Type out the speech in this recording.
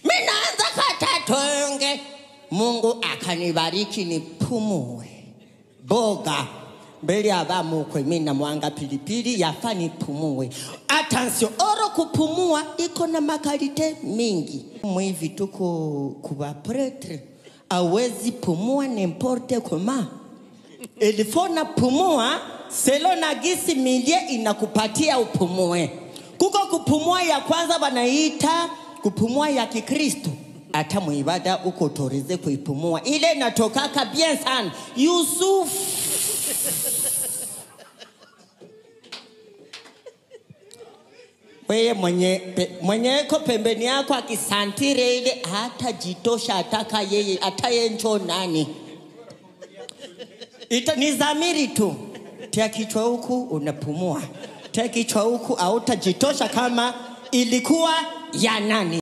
Mimi naanza kata tonge. Mungu akanibariki nipumue. Boga mbele ya bamukwe mimi namwanga pilipili yafa nipumue. Attention, oro kupumua iko na makalite mingi. Mwivi tuko kuba pretre. Awezi pumua n'importe comment. Il faut na pumua selo na gisi milie inakupatia upumue. Kuko kupumua ya kwanza wanaita kupumua ya Kikristo. Hata muibada uko torize kuipumua. Ile natokaka bien sana. Yusuf. Wewe mwenye ko pembeni yako akisantire ile hata jitosha ataka yeye atayencho nani. Ita ni zamiri tu. Tia kichwa huku unapumua. Tia kichwa huku hautajitosha kama ilikuwa ya nani.